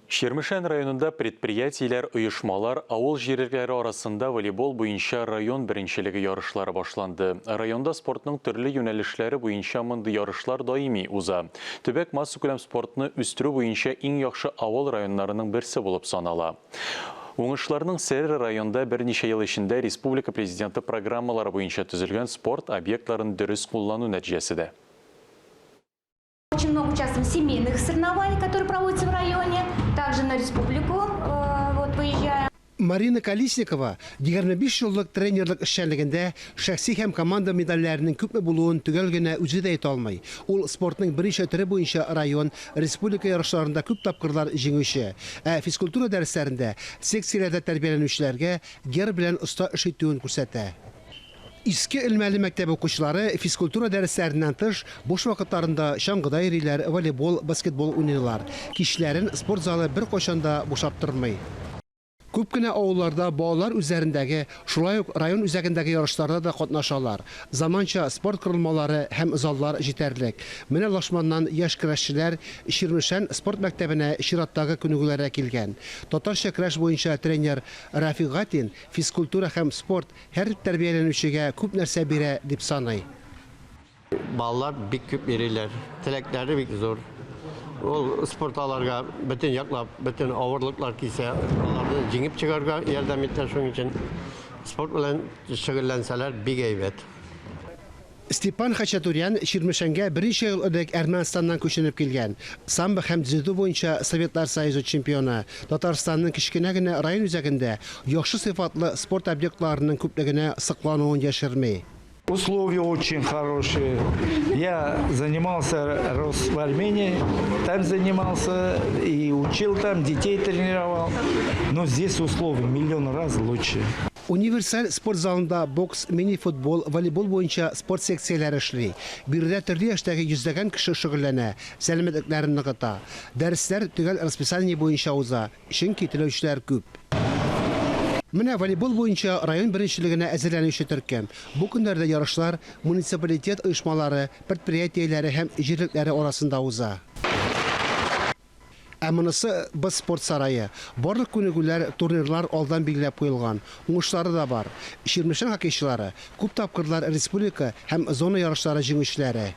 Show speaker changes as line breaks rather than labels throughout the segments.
Чирмешән районында предприятиеләр, оешмалар, авыл җирлекләре арасында волейбол буенча район беренчелеге ярышлары башланды. Районда спортның төрле юнәлешләре буенча мондый ярышлар даими уза. Төбәк массакүләм спортны үстерү буенча иң яхшы авыл районнарының берсе булып санала. Уңышларның сере районда берничә ел эчендә республика Президенты программалары буенча төзелгән спорт объектларын дөрес куллану нәтиҗәсе дә.
Очень много участвуем в семейных соревнованиях, которые проводятся в районе. Также на республику э, вот, выезжаем.
Марина Колесникова 25 еллык тренерлык эшчәнлегендә шәхси һәм команда медальләренең күпме булуын төгәл генә үзе дә әйтә алмый. Ул спортның берничә төре буенча район, республика ярышларында күп тапкырлар җиңүче. Ә физкультура дәресләрендә секцияләрдә тәрбияләнүчеләргә гер белән оста эш итүен күрсәтә. Иске Элмәле мәктәбе укучылары физкультура дәресләреннән тыш, буш вакытларында чаңгыда йөриләр, волейбол, баскетбол уйныйлар. Кичләрен спорт залы беркайчан да бушап тормый. Күп кенә авылларда балалар үзләрендәге, шулай ук район үзәгендәге ярышларда да катнашалар. Заманча спорт корылмалары һәм заллар җитәрлек. Менә Лашманнан яшь көрәшчеләр Чирмешән спорт мәктәбенә чираттагы күнегүләргә килгән. Татарча көрәш буенча тренер Рафик Гатин физкультура һәм спорт Һәр тәрбияләнүчегә күп нәрсә бирә, дип саный.
Балалар бик күп йөриләр, теләкләре бик зур. Ул спорт аларга бөтен яклап, бөтен авырлыклар килсә, аларны җиңеп чыгарга ярдәм итә. Шуның өчен спорт белән шөгыльләнсәләр бик әйбәт.
Степан Хачатурян Чирмешәнгә берничә ел элек Әрмәнстаннан күченеп килгән. Самбо һәм дзюдо буенча Советлар Союзы чемпионы. Татарстанның кечкенә генә район үзәгендә яхшы сыйфатлы спорт объектларының күплегенә соклануын яшерми.
Условия очень хорошие. Я занимался, рос в Армении, там занимался и учил там, детей тренировал. Но здесь условия миллион раз лучше.
Универсаль спорт залында бокс, мини-футбол, волейбол буенча спорт секцияләре эшли. Биредә төрле яшьтәге йөзләгән кеше шөгыльләнә, сәламәтлекләрен ныгыта. Дәресләр төгәл расписание буенча уза, чөнки теләүчеләр күп. Менә волейбол буенча район беренчелегенә әзерләнүче төркем. Бу көннәрдә ярышлар муниципалитет оешмалары, предприятиеләре һәм җирлекләре арасында уза. Ә монысы Боз спорт сарае. Барлык күнегүләр, турнирлар алдан билгеләп куелган. Уңышлары да бар. Чирмешән хоккейчылары, күп тапкырлар республика һәм зона ярышлары җиңүчеләре.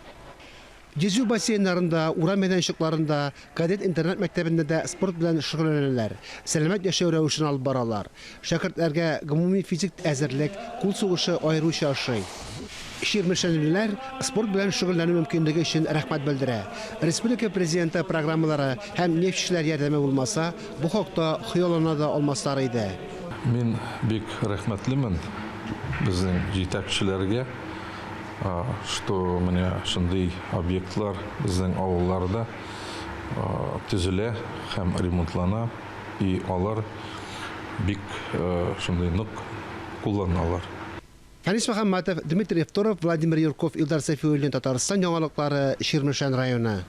Йөзү бассейннарында, урам мәйданчыкларында, кадет интернат мәктәбендә дә спорт белән шөгыльләнәләр, сәламәт яшәү рәвешен алып баралар. Шәкертләргә гомуми физик әзерлек, кул сугышы аеруча ошый. Чирмешәнлеләр спорт белән шөгыльләнү мөмкинлеге өчен рәхмәт белдерә. Республика Президенты программалары һәм нефтьчеләр ярдәме булмаса, бу хакта хыяллана да алмаслар иде.
Мин бик рәхмәтлемен безнең җитәкчеләргә, что менә шундый объектлар безнең авылларда төзелә һәм ремонтлана, и алар бик шундый нык кулланалар.
Фәнис Мөхәммәтов, Дмитрий Евторов, Владимир Юрков, Илдар Сәфиуллин, Татарстан яңалыклары, Чирмешән районы.